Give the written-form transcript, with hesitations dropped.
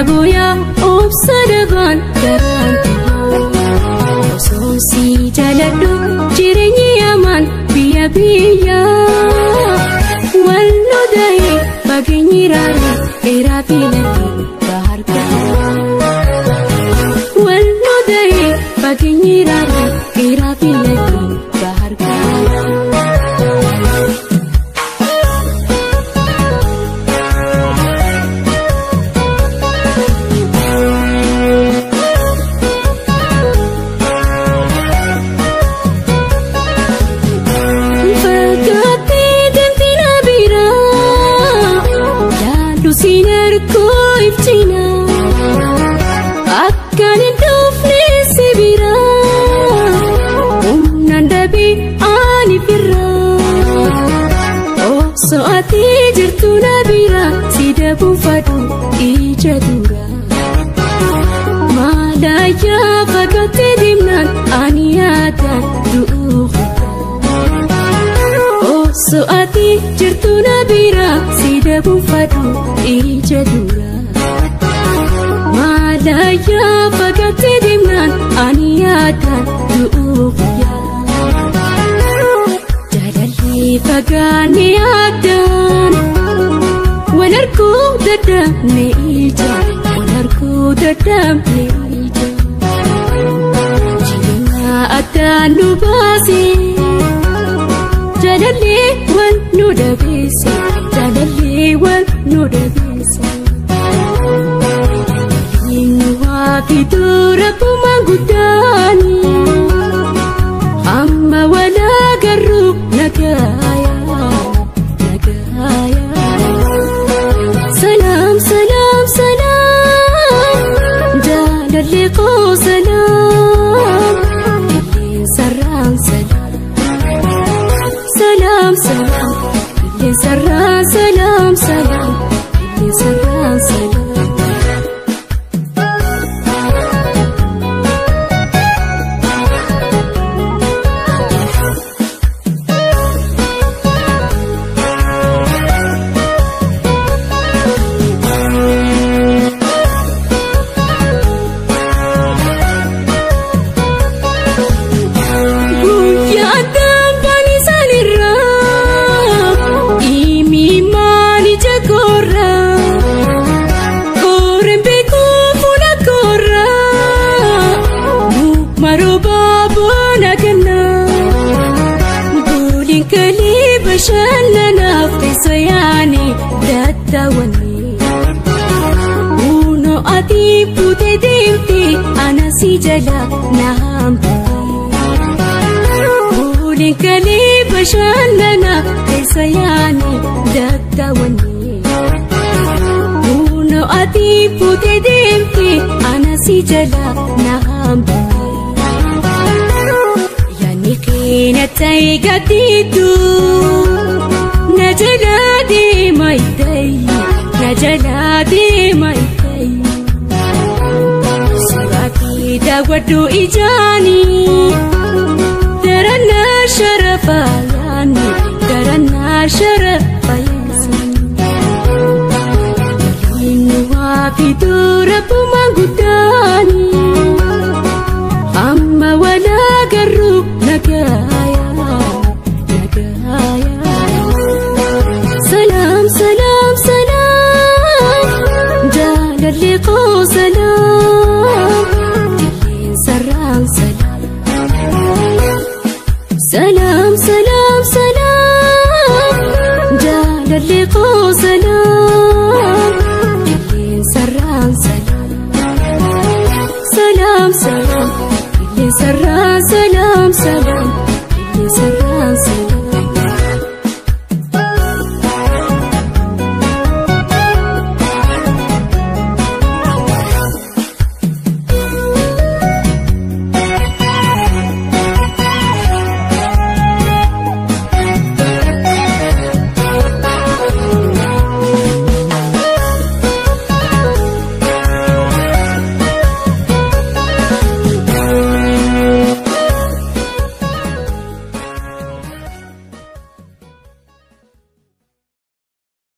Naboya obsa dabaan garaan osoo si jaaladhu jireenyi amaan biyya biyya wal lodaaye fageenyi raaree dheeraa filatee bahar wal lodaaye fageenyi raaree dheeraa filatee bahar. Buufadhu ija dura Maalaayaa fagaatee deemnaan ani yaadaan du'uu osoo ati jirtu na bira sida buufadhu ija dura Maalaayaa fagaatee deemnaan ani yaadaan du'uu jaalalli fagaanne yaadaan. Walarkuu dadhabne ija, walarkuu dadhabne ija. Jireenya addaan nu baase, jaalallee wal nu dhabeesse, jaalallee wal nu dhabeesse. Waliin waa fiduu rabbuma guddaani, amma wal agarru nagaaya, nagaaya. Salam salam salam jaalalli koo salam qilleensarraan salam salam salam qilleensarraan salam salam qilleensarraan salam. Bashannanaaf teessoo yaani daddaawwanni Uunoo ati buutee deemtee ana si jala na hambate Buuliin kalee bashannanaaf teessoo yaani daddaawwanni Uunoo ati buutee deemtee ana si jala na hambate Yaani ta'e gatiitu na jala deema ittayi na jala deema ittayi Suuraa daawwadhu ijaani darannaa sharafa yaani darannaa sharafa yaani Waliin waa fiduu rabbuma guddaani amma wal agarru nagaaya nagaaya. Salam salam salam jaalalli koo salam qilleensarraan salam salam salam salam jaalalli koo salam qilleensarraan salam salam salam qilleensarraan salam salam.